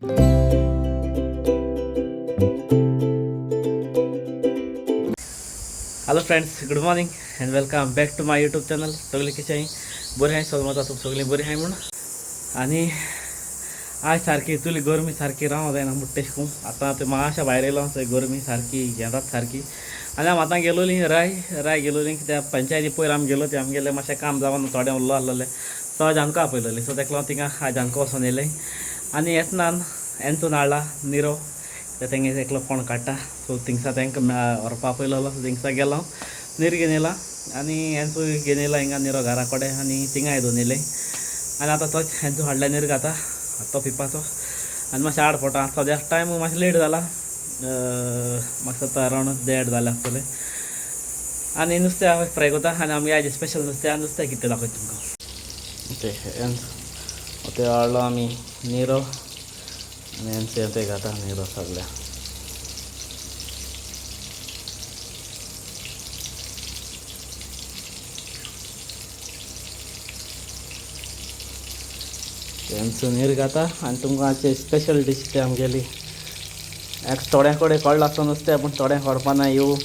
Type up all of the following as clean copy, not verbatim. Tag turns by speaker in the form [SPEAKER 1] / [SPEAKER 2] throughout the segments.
[SPEAKER 1] Hello friends, good morning and welcome back to my YouTube channel. सगळीं कशें बरें आहाय? सोद तुम सगळीं बरीं आहाय म्हूण. आनी आज सारकी इतली गरमी सारकी राव जायना मुट्टे शिकूं. आतां ते मातशें भायर येयलो थंय गरमी सारकी घेतात सारकी. आनी हांव आतां गेलोली राय राय गेलोली कित्याक पंचायती पयर आमी गेलो ते आमगेलें मातशें काम जावन थोडें उरलो आसलेलें. सो हांव जानको आपयलोली. सो तेका लागून थिंगा हांव जानको वचोन येयलें. आनी येतना एनसून हाडला निरो, तेंगे एकलो कोण काडटा. सो थिंगसा तांकां व्हरपा आपयलोलो. सो थिंगसा गेलो, नीर घेवन येयला आनी हेंचो घेवन येयला हिंगा निरो घरा कडेन आनी थिंगाय दोन येयले. आनी आतां तोच हेंचो हाडल्या नीर घाता तो पिवपाचो. आनी मातशें आड पडटा सद्याक टायम मातशें लेट जाला, म्हाका दिसता अरावंड 1:30 जालें आसतलें. आनी नुस्तें हांव फ्राय करता. आनी आमगे आयज स्पेशल नुस्तें, नुस्तें कितें दाखयता तुमकां. तें ते हाडलो आमी निरो आनी हेंचे ते घाता निरो सगळ्या. तेंचो नीर घाता. आनी तुमकां आजचे स्पेशल डीश ते आमगेली एक थोड्या कडेन कळ्ळो आसतो नुस्तें, पूण थोड्यांक कळपा ना. ह्यो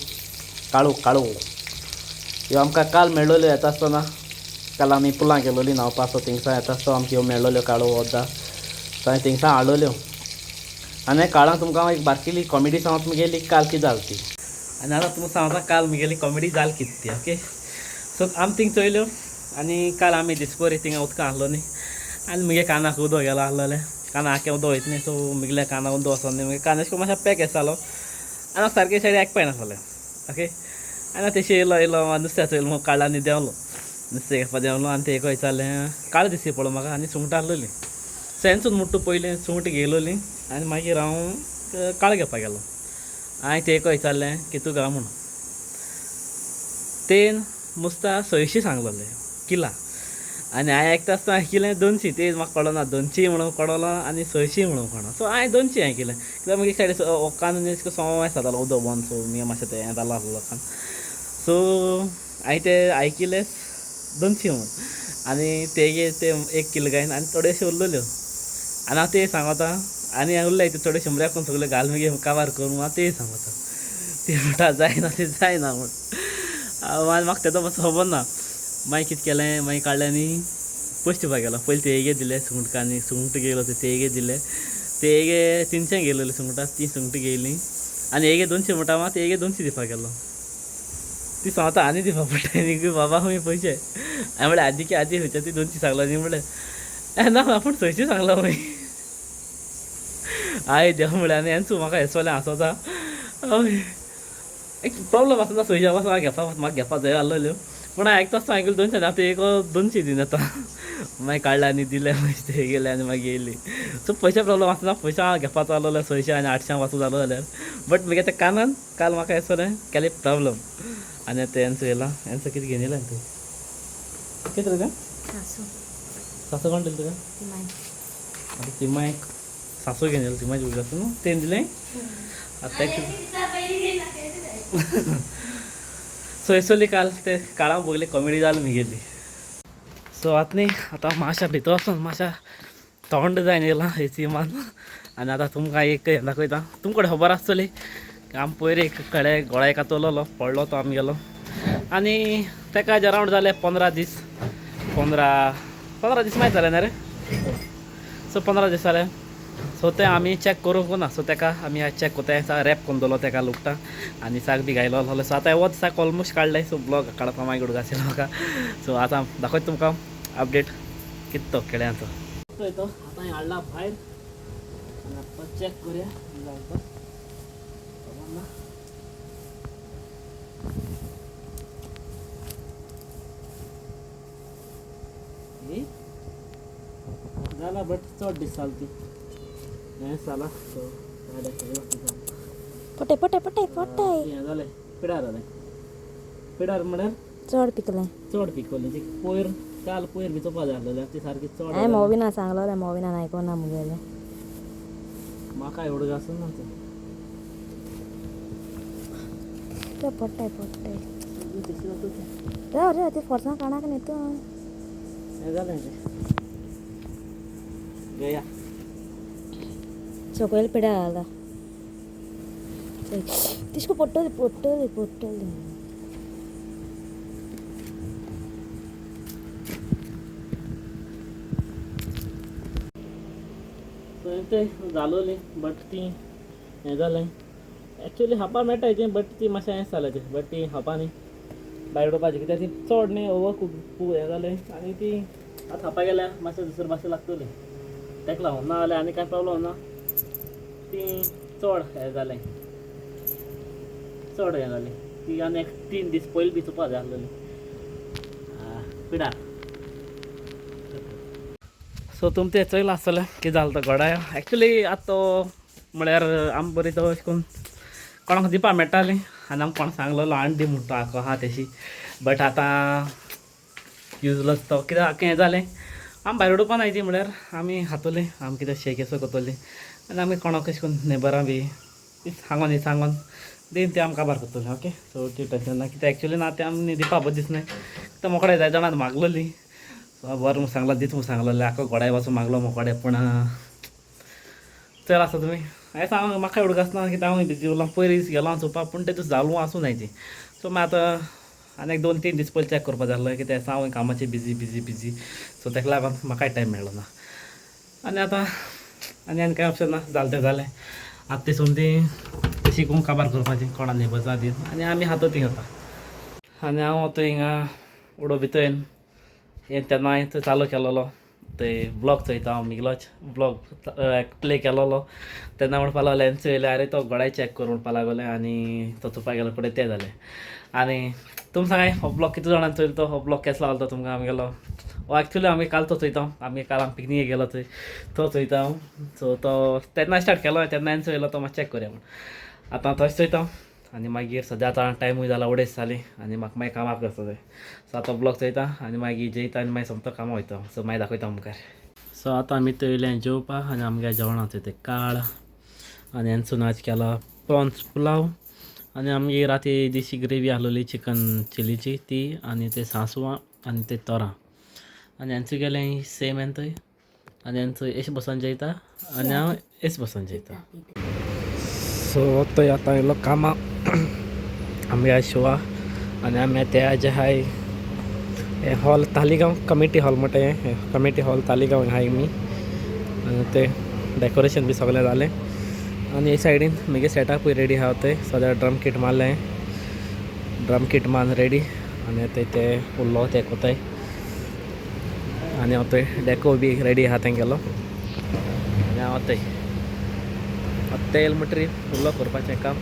[SPEAKER 1] काळू काळू ह्यो आमकां काल मेळ्ळोल्यो येता आसतना. काल आमी पुलां गेलोली न्हांवपा. सो थिंगसां येता आसतना आमकां ह्यो मेळ्ळोल्यो काळू वद्दां. सो हांवें थिंगसां हाडलोल्यो. आनी काळां तुमकां हांव एक बारकेली कॉमेडी सांगता मुगेली काल कितें जाली ती. आनी आतां तुमकां सांगता काल मुगेली कॉमेडी जाली कितें ती. ओके, सो आमी थिंग चोयल्यो. आनी काल आमी दिसपरी थिंगा उदकां आहलो न्ही. आनी मुगे कानाक उदक गेलां आहलोलें. काना आख्खें उदक वयता न्ही. सो मुगेल्या कानाक उदक वचोन न्ही मुगे कान अशें मातशें पॅक येस जालो आनी हांव सारकें सायडी आयकपा येनासलें. ओके, आनी तेशें येयलो येयलो नुस्त्या चोयलो मग काडला आनी देंवलो नुस्तें घेवपा देंवलो. आनी ते एकय विचारलें काळ दिसली पळोव म्हाका आनी सुंगटां आहलोलीं. सो हेंचून मुट्टू पयलीं सुंगट घेयलोलीं आनी मागीर हांव काळ घेवपा गेलो. हांवें ते एकय विचारलें की तूं गा म्हूण. तेन मुस्ता 600 सांगलोलें किला. आनी हांवें आयकता आसतना आयकिलें 200. ते म्हाका कळना 200 म्हणून कळलो आनी 600 म्हणून कळना. सो हांवें 200 आयकिलें कित्याक मागीर सायडी कान सो जातालो उदक बंद. सो मागीर मातशें तें हें जालां आसलो कान. सो हांवें तें आयकिलें 200 म्हणून. आनी तेगे ते 1 किल गायन आनी थोड्योश्यो उरलेल्यो. आनी हांव तें सांगता आनी उरले ते थोडे शंबराक कोण सगळे घाल मागीर काबार करून हांव तें सांगता. ते म्हणटा जायना ते जायना म्हूण. आनी म्हाका तेजो मातसो खबर ना. मागीर कितें केलें, मागीर काडलें आनी पयशे दिवपाक गेलो. पयलीं तेगे दिले सुंगटां आनी सुंगट घेयलो ते तेगे दिले. तेगे 300 घेयलोली सुंगटां, ती सुंगटां घेयलीं. आनी हेगे 200 म्हणटा मात तेगे 200 दिवपाक गेलो. ती सांगता आनी दिवपा पडटा न्ही बाबा आमी पयशे. हांवें म्हणलें आदी की आदी खंयच्या ती 200 सांगला न्ही म्हणलें. ना आपूण 600 सांगला मागीर. I देव म्हणलें. आनी हेंच म्हाका हेसोलें हांसोता. एक प्रॉब्लम आसना 600 पासून हांव घेवपा म्हाका घेवपा जाय आहलोल्यो. पूण हांवें आयकता आसतना आयकलें 200 आतां एक 200 दिवन येता. मागीर काडले आनी दिले पयशे ते गेले आनी मागीर येयली. सो पयशे प्रॉब्लम आसना, पयशे हांव घेवपाचो आहलोलो 600 आनी 800 पासून जालो जाल्यार. बट मुगे त्या कानान काल म्हाका हेसोलें केलें प्रॉब्लम. आनी आतां हेंचो येयला, हेंचो कितें घेवन येयला तूं कितें रे तें? सासू कोण दिलें तुका? आतां तिमायक सासू घेवन येयलो, तिमायची भुरगीं आसा न्हू तेणें दिलें. आतां सो हेसोली काल ते काळां बगले कॉमेडी जाली मुगेली. सो आतां न्ही आतां मातशें भितर वचोन मातशें थंड जायन येयलां एसी मान. आनी आतां तुमकां एक हें दाखयता. तुमकां खबर आसतली आमी पयर एक कडे गोळ्या कातवलोलो पडलो तो आमगेलो. आनी तेका अरावंड जाले 15 दीस, 15 दीस मागीर जाले न्ही रे. सो 15 दीस जाले. सो तें आमी चॅक करूंक ना. सो तेका आमी आयज चॅक करता. रॅप करून दवरलो तेका लुगटां आनी साक बी घायलो आहलो. सो आतां वत साक ऑलमोस्ट काडलें. सो ब्लॉग काडपा मागीर उडक आशिल्लो म्हाका. सो आतां दाखयता तुमकां अपडेट कितें तो केळ्यांचो. तो आतां हाडला भायर आनी आतां चॅक करुया जाता खबर ना. जाला बट चड दीस जाल ती हें जाला. सो
[SPEAKER 2] पटे पटे पटे पटे
[SPEAKER 1] हें जालें पिडार जालें. पिडार म्हळ्यार
[SPEAKER 2] चड पिकलें,
[SPEAKER 1] चड पिकवलें ती पयर काल पयर बी चोवपा जाय आहलोलें ती सारकी चड.
[SPEAKER 2] हांवें मोविना सांगलोलें, मोविनान आयकोना मुगेलें.
[SPEAKER 1] म्हाका एवढं आसून ना तें.
[SPEAKER 2] पडटाय पडटाय रे रे ते फोर्सान काणाक न्ही तूं.
[SPEAKER 1] हें जालें तें गया.
[SPEAKER 2] सकयल पिड्यार जाला. तिशको पडटली पडटली पडटली.
[SPEAKER 1] सो ते जालोली बट ती हें जालें एक्चुली खावपा मेळटा ती, बट ती मातशें हें जालें तें, बट ती खावपा न्ही भायर उडोवपाची, कित्याक ती चड न्ही ओवर खूब हें जालें आनी ती आतां खावपा गेल्यार मातशें दुसरे भाशेन लागतली, तेका लागून ना जाल्यार आनी कांय प्रॉब्लम ना. ती चड हें जालें, चड हें जालें ती, आनी एक 3 दीस पयलीं बी चुपा जाय आसलेली पिडार. सो तुम ते चोयलां आसतलें कितें जालें तो घोडाय. एक्चुली आतां तो म्हळ्यार आम बरी तो अशें करून कोणाक दिवपा मेळटाली आनी आमकां कोण सांगलेलो हाड दी म्हणटा आखो आहा तेशी, बट आतां युजलस तो कित्याक हें जालें आमी भायर उडोवपा नाय ती, म्हळ्यार आमी खातोली, आमी कितें शेक असो करतली आनी आमी कोणाक अशें करून नेबरां बी सांगोन सांगोन दीन ते आमकां काबार करतली. ओके, सो ती टेंशन ना, कित्याक एक्चुली ना तें आमी दिवपा बरें दिसनाय, तो मोकडे जाय जाणां मागलोली. सो बरें म्हूण सांगला दीत म्हूण सांगलेलें, आखो घोडाय पासून मागलो मोकडे, पूण चल आसा तुमी हांवें सांग म्हाका उडकास ना कित्याक हांव बिजी उरलां, पयर दीस गेलो हांव चोवपाक पूण तें जालू आसूं नाय ती. सो मागीर आतां आनी एक 2-3 दीस पयलीं चॅक करपा जाय आसलें, कित्याक हांव कामाचे बिजी बिजी बिजी, सो ताका लागून म्हाकाय टायम मेळ्ळो ना. आनी आतां आनी आनी कांय ऑप्शन ना, जालें तें जालें. आतां ती सोमती शिकूंक काबार करपाची कोणा नेबर्सां दी आनी आमी हातो ती आतां. आनी हांव आतां हिंगा उडो भितर हें तेन्ना हांवें थंय चालू केलोलो ते ब्लॉग चोयता हांव, मिगलोच ब्लॉग प्ले केलोलो तेन्ना म्हणपा लागलो हें चोयलें, आरे तो घोडाय चॅक कर म्हणपा लागलें आनी तो चोवपा गेलो फुडें तें जालें. आनी तुम सांगाय हो ब्लॉग कितले जाणांनी चोयलो तो, हो ब्लॉग केसो लागलो तो तुमकां आमगेलो? हो एक्चुली आमी काल तो चोयता, आमी काल आमी पिकनीक गेलो थंय तो चोयता हांव. सो तो तेन्ना स्टार्ट केलो तेन्ना हांवें चोयलो तो मातशें चॅक करया म्हूण, आतां तशें चोयता. आनी मागीर सद्या आतां टायमूय जाला, 2.5 जालीं आनी म्हाका मागीर कामाक वचपाक जाय. सो आतां ब्लॉग चोयता आनी मागीर जेयता आनी मागीर सोमतो कामां वयता. सो मागीर दाखयता मुखार. सो आतां आमी थंय येयले जेवपाक आनी आमगे जेवणाक थंय तें काळ आनी हेंचो नाच केला प्रॉन्स पुलाव आनी आमगे राती दिशी ग्रेवी आसलेली चिकन चिलीची ती आनी ते सांसवां आनी ते तोरां आनी हेंचो गेलें सेम हें थंय आनी हेंचो एश बसोन जेयता आनी हांव एश बसोन जेयता. सो थंय आतां येयलो कामां आमगे शिवा आनी आमी ते जे आहाय हें हॉल तालिगांव कमिटी हॉल म्हणटा हें कमिटी हॉल तालिगांव आहाय आमी. आनी ते डेकोरेशन बी सगळें जालें आनी हे सायडीन म्हगे सेटअपूय रेडी आहा, थंय सद्या ड्रम किट मारलें, ड्रम किट मारून रेडी आनी थंय ते उरलो ते कोताय आनी हांव थंय डेको बी रेडी आहा तेंगेलो आनी हांव थंय आतां येयलो म्हणटरी उरलो करपाचें काम.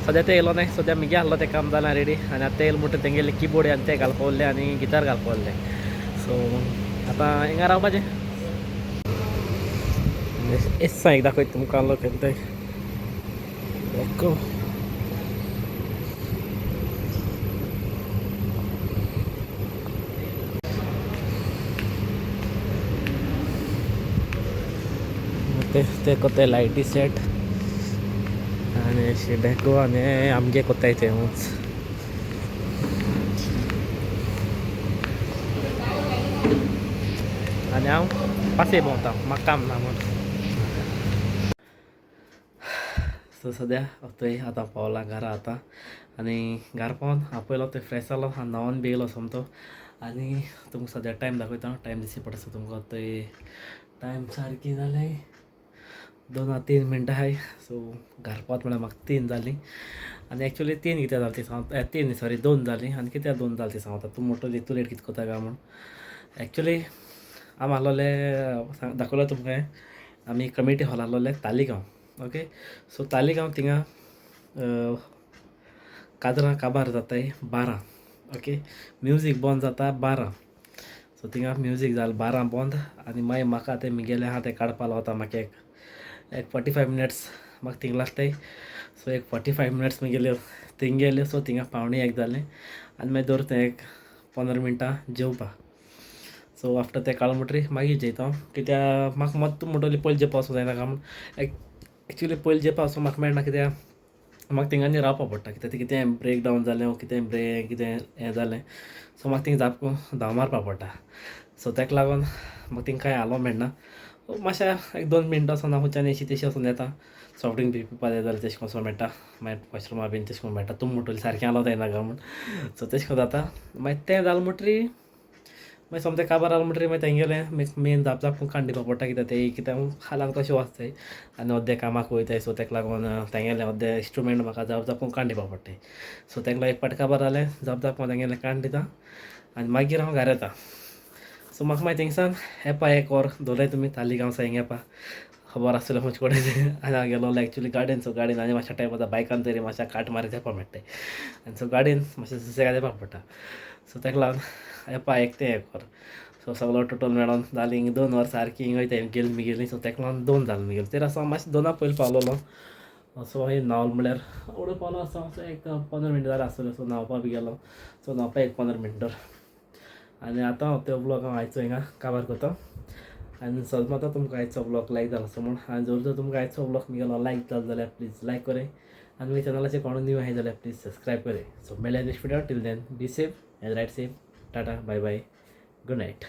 [SPEAKER 1] सद्या तें येयलो न्हय, सद्या मुगे आहलो तें काम जालां रेडी आनी आतां येयलो म्हणटरी तेंगेले किबोर्ड आनी ते घालपा उरलें आनी गिटार घालपा उरलें. सो आतां हिंगा रावपाचें. एस एक दाखयता तुमकां लोक तें डेको. ते ते कोताय लायटी सेट आनी अशें डेको आनी आमगे कोताय तें ऊंच. आनी हांव पासय भोंवता, म्हाका काम ना म्हूण. सो सद्या थंय आतां पावला घरा आतां आनी घर पावन हांव पयलो थंय फ्रेश जालो आनी न्हांवन बी येयलो सोमतो. आनी तुमकां सद्या टायम दाखयता, टायम दिसची पडटा तुमकां. थंय टायम सारकी जालें 2-3 मिनटां आहाय. सो घर पावत म्हळ्यार म्हाका 3 जालीं आनी एक्चुली 3 कित्याक जालीं ती सांगता, 3 सॉरी 2 जालीं आनी कित्याक 2 जालीं ती सांगता. तूं म्हणटली इतू लेट कितें कोता काय म्हूण. एक्चुली आमी आहलोले दाखयलो तुमकां आमी कमिटी हॉल आहलोले तालिगांव. ओके, सो तालिगांव थिंगा काजरां काबार जाताय 12. ओके, म्युजीक बंद जाता 12. सो थिंगा म्युजीक जालें 12 बंद आनी मागीर म्हाका तें मुगेलें आहा तें काडपा लावता म्हाका एक 45 मिनट्स म्हाका थिंग लागताय. सो एक 45 मिनट्स मुगेले थिंग गेले. सो थिंगा 12:45 जालें आनी मागीर दवरता एक 15 मिनटां जेवपा. सो आफ्टर तें काडलें म्हणटरी मागीर जेयता हांव, कित्याक म्हाका मत तूं म्हणटली पयलीं जेवपा वचूंक जायना काय म्हूण. एक्चुली पयलीं जेवपा वचूंक म्हाका मेळना, कित्याक म्हाका थिंगांनी रावपा पडटा, कित्याक कितें ब्रेक डावन जालें वो कितें ब्रेक कितें हें जालें, सो म्हाका थिंग जाप धांव मारपा पडटा. सो ताका लागून म्हाका थिंग कांय हालोवंक मेळना. मातशें एक 2 मिनटां वचोन हांव खंयच्यान अशी तशी वचोन येता. सॉफ्ट ड्रिंक बी पिवपा जाय जाल्यार तेशें करून मेळटा. मागीर वॉशरुमा बीन तेशें करून मेळटा. तूं म्हणटली सारकें आलो जायना काय म्हूण. सो तेशें करून जाता. मागीर तें जालें म्हणटरी मागीर सोमतें काबार जालें म्हणटरी मागीर तेंगेलें मेन जाप जाप काडून दिवपा पडटा. कित्याक ते कित्याक खालाक तशें वचताय आनी अर्दे कामाक वयताय. सो तेका लागून तेंगेलें अर्दे इंस्ट्रुमेंट म्हाका जाप जाप काडून दिवपा पडटाय. सो तेका लागून एक पाट काबार जालें जाप जाप तेंगेलें काडून दिता आनी मागीर हांव घरा येता. सो म्हाका मागीर थिंगसान येपा एक वर दवरलाय तुमी तालिगांव सा हिंग येपा खबर आसतलें खंयचे कडेन. आनी हांव गेलो एक्चुली गाडयेन. सो गाडयेन आनी मातशें टायम वता बायकान तरी मातशें काट मारीत येवपा मेळटाय. आनी सो गाडयेन मातशें सुसेगाद येवपाक पडटा. सो तेका लागून येपा एक तें एक वर. सो सगलो टोटल मेळोन जालीं हिंग 2 वर सारकी हिंग वयता गेली मिगेली. सो तेका लागून 2 जालें मिगेलें. तरी आसा मातशें 2 पयलीं पावलोलो. सो मागीर न्हांवलो म्हणल्यार आवडो पावलो आसा. सो एक 15 मिनटां जालें आसतलें. सो न्हांवपा बी गेलो. सो न्हांवपा एक 15 मिनटां. आनी आतां हांव ते व्लॉग हांव आयचो हिंगा काबार करता. आनी सजमता तुमकां आयचो व्लॉग लायक जालो आसा म्हूण. आनी जर जर तुमकां आयचो व्लॉग मिगेलो लायक जालो जाल्यार प्लीज लायक करे. आनी म्हज्या चॅनलाचेर कोण न्यू आहाय जाल्यार प्लीज सबस्क्रायब करे. सो मेळया next video. Till then be safe and ride safe. Tata, bye bye, good night.